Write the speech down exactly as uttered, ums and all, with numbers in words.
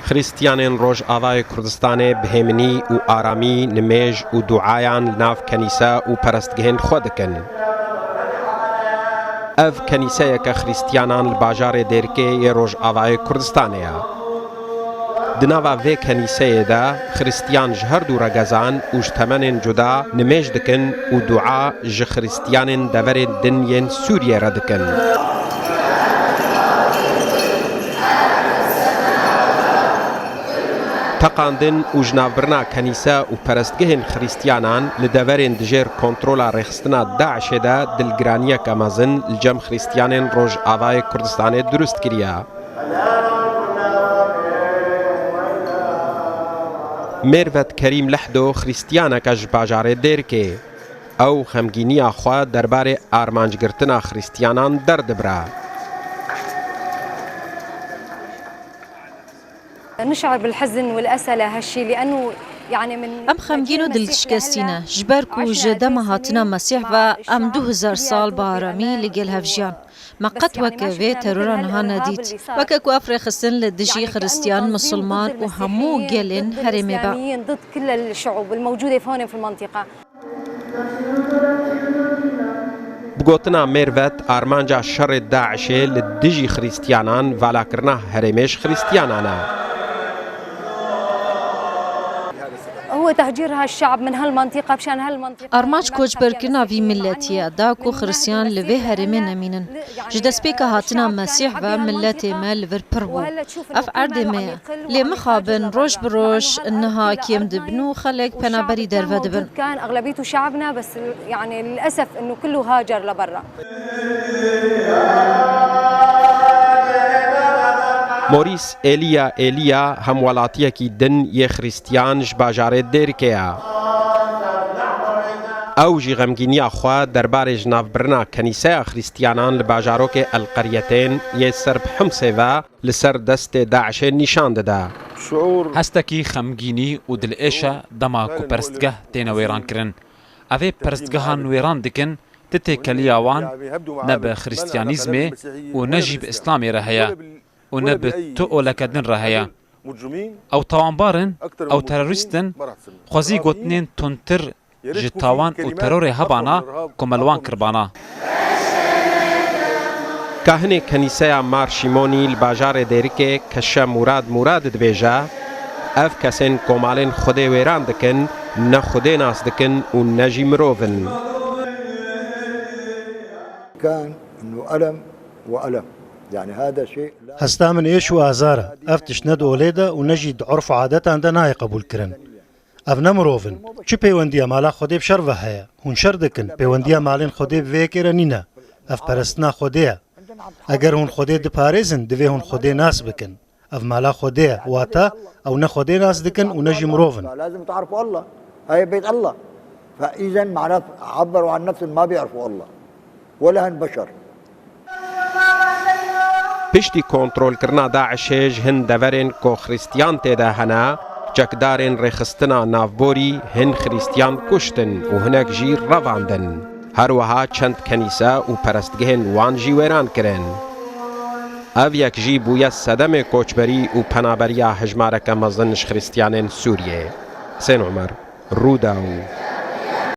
Xristiyanên Rojavayê Kurdistanê bi hêminî û aramî nimêj û duayan li nav kenîse û perestgehên xwe dikin. Ev kenîseyeke Xristiyanan li bajarê Dêrikê yê Rojavayê Kurdistanê ye. Di nava vê kenîseyê de Xristiyan ji her du regezan û ji temenên cuda nimêj dikin û dua ji Xristiyanên deverên din yên Sûriyê re dikin. Teqandin û jinavbirina kenîse û perestgehên Xristiyanan li deverên dijêr kontrola rêxistina DAIŞê de dilgiraniyeke mezin li cem Xristiyanên Rojavayê Kurdistanê dirust kiriye. Mêrvet Kerîm Lehdo Xristiyaneke ji bajarê Dêrikê. Ew xemgîniya xwe derbarê armancgirtina Xristiyanan derdibire. نشعر بالحزن والأسى لهالشي، لأنه، يعني، من Em xemgîn û dilşikestî ne, ji ber ku ji dema hatina Mesîh ve em du hezar sal bi aramî li gel hev jiyan. Me qet weke vê terora niha nedît. Weke ku ev rêxistin li dijî Xristiyan, Misilman û hemû gelên herêmê be. الإسلاميين ضد كل الشعوب الموجودة هون في المنطقة. Bi gotina Mêrvet, armanca şerê DAIŞê li dijî Xristiyanan valakirina herêmê ji Xristiyanan e. هو تهجير هالشعب من هالمنطقة، مشان هالمنطقة. Armanc koçberkirina vî miletî ye, da ku Xristiyan li vê herêmê nemînin. Ji destpêka hatina Mesîh ve miletê me li vir pir bû. Ev erdê me ye. Lê mixabin roj bi roj niha kêm dibin û xelek penaberî derve dibin. كان أغلبيته شعبنا، بس، يعني، للأسف إنه كله هاجر لبرا. Maurice Elia Elia hemwelatiyekî din yê Xristiyan ji bajarê Dêrikê ye. Ew jî xemgîniya xwe derbarê jinavbirina kenîseya Xristiyanan li bajarokê El Qeryetên yê ser bi Himsê ve li ser destê DAIŞê nîşan dide. Hestekî xemgînî û dilêş e dema ku perestgeh têne wêrankirin. Ev ê perestgehan wêran dikin, ti têkeliya wan ne bi Xristiyanîzmê û ne jî bi Îslamê re heye û ne bi tu oleke din re heye. Ew tawanbar in, ew terorîst in, xwezî gotinên tundtir ji tawan û terorê hebana ku me li wan kiribana. Kahinê kenîseya Mar Şîmonî li bajarê Dêrikê Keşe Murad Murad dibêje, ev kesên komalên Xwedê wêran dikin, ne Xwedê nas dikin û ne jî mirov in. كان إنه ألم وألم. يعني هذا شيء لا Hesta min êş û azar e. Ev tişt ne di olê de û ne jî di urf û adetan de nayê qebûlkirin. Ev ne mirov in. Çi pêwendiya mala Xwedê bi şer ve heye? Hûn şer dikin. Pêwendiya malên Xwedê bi vê yekê re nîne. Ev perestina Xwedê ye. Eger hûn Xwedê diparêzin, divê hûn Xwedê nas bikin. Ev mala Xwedê ye, wate ew ne Xwedê nas dikin û ne jî mirov in. لازم تعرفوا الله. هاي بيت الله. فإذا معناه عبروا عن نفسهم، ما بيعرفوا الله. ولا هن بشر. Piştî kontrolkirina DAIŞê ji hin deverên ku Xristiyan tê de hene, çekdarên rêxistina navborî hin Xristiyan kuştin û hinek jî revandin. Her wiha çend kenîse û perestgehên wan jî wêran kirin. Ev yek jî bûye sedemê koçberî û penaberiya hejmareke mezin ji Xristiyanên Sûriyê. Husên Omer, Rûdaw.